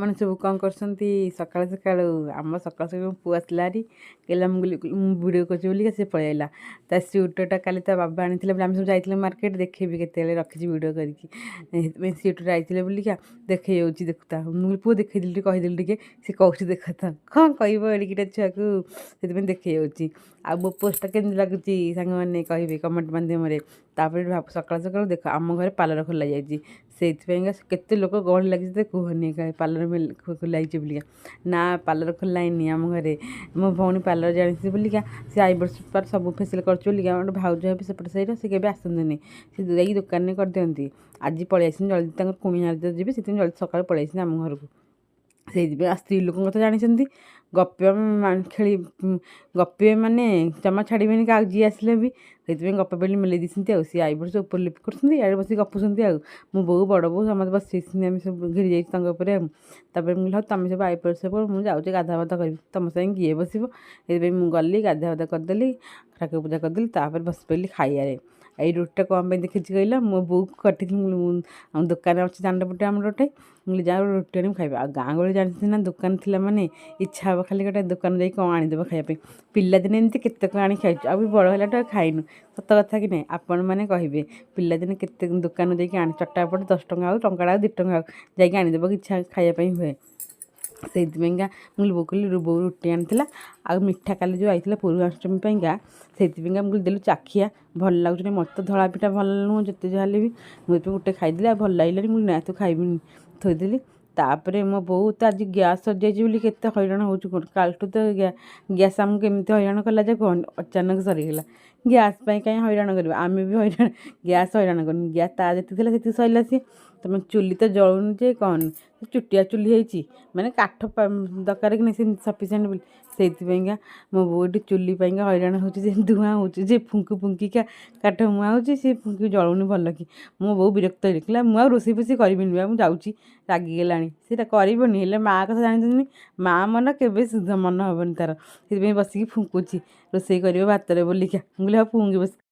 ମାନେ ସବୁ କ'ଣ କରୁଛନ୍ତି ସକାଳୁ ସକାଳୁ? ଆମ ସକାଳୁ ସକାଳୁ ପୁଅ ଆସିଲା ହାରି, କହିଲା ମୁଁ କହିଲି ମୁଁ ଭିଡ଼ିଓ କରୁଛି ବୋଲିକା ସେ ପଳେଇଲା। ତା ସ୍ୱେଟରଟା କାଲି ତା ବାବା ଆଣିଥିଲେ ବୋଲି ଆମେ ସବୁ ଯାଇଥିଲୁ ମାର୍କେଟ। ଦେଖେଇବି କେତେବେଳେ, ରଖିଛି ଭିଡ଼ିଓ କରିକି। ସେଥିପାଇଁ ସ୍ୱେଟର ଆଇଥିଲେ ବୋଲିକା ଦେଖେଇ ଯାଉଛି, ଦେଖୁତା। ମୁଁ କହିଲି, ପୁଅ, ଦେଖେଇଦେଲି ଟିକେ, କହିଦେଲି ଟିକେ। ସେ କହୁଛି ଦେଖ ତ କ'ଣ କହିବ ଏଡ଼ିକିଟା ଛୁଆକୁ, ସେଥିପାଇଁ ଦେଖେଇ ଯାଉଛି। ଆଉ ମୋ ପୋଷ୍ଟଟା କେମିତି ଲାଗୁଛି ସାଙ୍ଗମାନେ କହିବେ କମେଣ୍ଟ ମାଧ୍ୟମରେ। ତାପରେ ସକାଳୁ ସକାଳୁ ଦେଖ, ଆମ ଘରେ ପାର୍ଲର ଖୋଲା ଯାଇଛି। ସେଇଥିପାଇଁକା କେତେ ଲୋକ ଗହଳି ଲାଗିଛି ତ କୁହନି। ପାର୍ଲର ଖୋଲା ହେଇଛି ବୋଲିକା ନା, ପାର୍ଲର ଖୋଲା ହେଇନି ଆମ ଘରେ। ମୋ ଭଉଣୀ ପାର୍ଲର ଜାଣିଛି ବୋଲିକା ସେ ଆଇବ୍ରୋ ସବୁ ଫେସିଆଲ୍ କରୁଛି ବୋଲିକା। ଗୋଟେ ଭାଉଜ ହେବେ ସେପଟେ ସାଇଡ଼ର, ସେ କେବେ ଆସନ୍ତିନି, ସେ ଯାଇକି ଦୋକାନରେ କରିଦିଅନ୍ତି। ଆଜି ପଳେଇ ଆସିଛନ୍ତି ଜଲ୍ଦି, ତାଙ୍କର କୁଣିଆ ଯିବେ, ସେଥିପାଇଁ ଜଲ୍ଦି ସକାଳୁ ପଳେଇ ଆସିଛନ୍ତି ଆମ ଘରକୁ। ସେଇଥିପାଇଁ ଆଉ ସ୍ତ୍ରୀ ଲୋକଙ୍କ କଥା ଜାଣିଛନ୍ତି, ଗପିବା ଖେଳି ଗପିବେ ମାନେ ଜମା ଛାଡ଼ିବେନି କାହାକୁ, ଯିଏ ଆସିଲେ ବି। ସେଇଥିପାଇଁ ଗପ ବୋଲି ମିଲେଇ ଦେଇଛନ୍ତି। ଆଉ ସିଏ ଆଇବ୍ରୋ ଉପର ଲିପ୍ କରୁଛନ୍ତି, ଇଆଡ଼େ ବସିକି ଗପୁଛନ୍ତି। ଆଉ ମୋ ବୋଉ, ବଡ଼ ବୋଉ ସମସ୍ତେ ବସିଯାଇଛନ୍ତି, ଆମେ ସବୁ ଘେରି ଯାଇଛୁ ତାଙ୍କ ଉପରେ। ଆଉ ତାପରେ ମୁଁ କହିଲି, ହଉ ତମେ ସବୁ ଆଇବ୍ରୋ ସବୁ, ମୁଁ ଯାଉଛି ଗାଧୁଆ ପାଧୁଆ କରିବି, ତମ ସାଙ୍ଗେ କିଏ ବସିବ? ସେଇଥିପାଇଁ ମୁଁ ଗଲି, ଗାଧୁଆ ପାଧୁଆ କରିଦେଲି, ଠାକୁର ପୂଜା କରିଦେଲି, ତାପରେ ବସି ପଡ଼ିଲି ଖାଇବାରେ। ଏଇ ରୁଟିଟା କ'ଣ ପାଇଁ ଦେଖିଛି କହିଲ? ମୋ ବୋଉକୁ କାଟିଥିଲି। ମୁଁ ଆମ ଦୋକାନ ଅଛି ଦାଣ୍ଡ ପଟେ ଆମର ଗୋଟେ, ମୁଁ କହିଲି ଯାଅ ରୁଟି ଆଣିବୁ ଖାଇବା। ଆଉ ଗାଁ ଗହଳି ଜାଣିଛନ୍ତି ନା, ଦୋକାନ ଥିଲା ମାନେ ଇଚ୍ଛା ହେବ ଖାଲି ଗୋଟେ ଦୋକାନ ଯାଇକି କ'ଣ ଆଣିଦେବ ଖାଇବା ପାଇଁ। ପିଲାଦିନେ ଏମିତି କେତେ କ'ଣ ଆଣି ଖାଇଛୁ, ଆଉ ବି ବଡ଼ ହେଲାଠୁ ଆଉ ଖାଇନୁ। ସତ କଥା କି ନାହିଁ ଆପଣମାନେ କହିବେ? ପିଲାଦିନେ କେତେ ଦୋକାନ ଯାଇକି ଆଣି, ଚଟାପଟ 10 ଟଙ୍କା ହଉ, ଟଙ୍କାଟା ହଉ, 2 ଟଙ୍କା ହଉ, ଯାଇକି ଆଣିଦେବାକୁ ଇଚ୍ଛା ଖାଇବା ପାଇଁ ହୁଏ। ସେଇଥିପାଇଁକା ମୁଁ ବୋଉ କହିଲି, ବୋଉ ରୁଟି ଆଣିଥିଲା ଆଉ ମିଠା କାଲି ଯେଉଁ ଆଇଥିଲା ପୂର୍ଣ୍ଣାଷ୍ଟମୀ ପାଇଁକା। ସେଇଥିପାଇଁକା ମୁଁ କହିଲି ଦେଲୁ ଚାଖିଆ, ଭଲ ଲାଗୁଛି ନା। ମୋତେ ତ ଧଳା ପିଠା ଭଲ ନୁହଁ ଯେତେ ଯାହା ହେଲେ ବି। ମୁଁ ସେଥିପାଇଁ ଗୋଟେ ଖାଇଦେଲି, ଆଉ ଭଲ ଲାଗିଲାନି। ମୁଁ ନା, ତୁ ଖାଇବିନି, ଥୋଇଦେଲି। ତାପରେ ମୋ ବୋଉ ତ ଆଜି ଗ୍ୟାସ୍ ସରିଯାଇଛି ବୋଲି କେତେ ହଇରାଣ ହେଉଛି କୁହନି। କାଲିଠୁ ତ ଗ୍ୟାସ୍ ଆମକୁ କେମିତି ହଇରାଣ କଲା ଯେ କୁହନି। ଅଚାନକ ସରିଗଲା। ଗ୍ୟାସ୍ ପାଇଁ କାହିଁ ହଇରାଣ କରିବ? ଆମେ ବି ହଇରାଣ, ଗ୍ୟାସ୍ ହଇରାଣ କରୁନି। ଗ୍ୟାସ୍ ତା ଯେତିକି ଥିଲା ସେତିକି ସରିଲା। ସିଏ ତମେ ଚୁଲି ତ ଜଳୁନି ଯେ କହନି, ଚୁଟିଆ ଚୁଲି ହେଇଛି, ମାନେ କାଠ ଦରକାର କି ନାହିଁ ସେମିତି ସଫିସିଏଣ୍ଟ ବୋଲି। ସେଇଥିପାଇଁକା ମୋ ବୋଉ ଏଠି ଚୁଲି ପାଇଁକା ହଇରାଣ ହେଉଛି ଯେ ଧୂଆଁ ହେଉଛି ଯେ ଫୁଙ୍କି ଫୁଙ୍କିକା କାଠ ମୁଆଁ ହେଉଛି, ସେ ଫୁଙ୍କି ଜଳୁନି ଭଲ କି। ମୋ ବୋଉ ବିରକ୍ତ ହେଇଥିଲା, ମୁଁ ଆଉ ରୋଷେଇ ଫୋଷେଇ କରିବିନି ବା, ମୁଁ ଯାଉଛି। ରାଗିଗଲାଣି। ସେଇଟା କରିବନି ହେଲେ ମାଆ କଥା ଜାଣିଛନ୍ତି, ମାଆ ମନ କେବେ ଶୁଦ୍ଧ ମନ ହେବନି ତାର। ସେଥିପାଇଁ ବସିକି ଫୁଙ୍କୁଛି, ରୋଷେଇ କରିବ ଭାତରେ ବୋଲିକା। ମୁଁ କହିଲି ହଉ ଫୁଙ୍କି ବସି।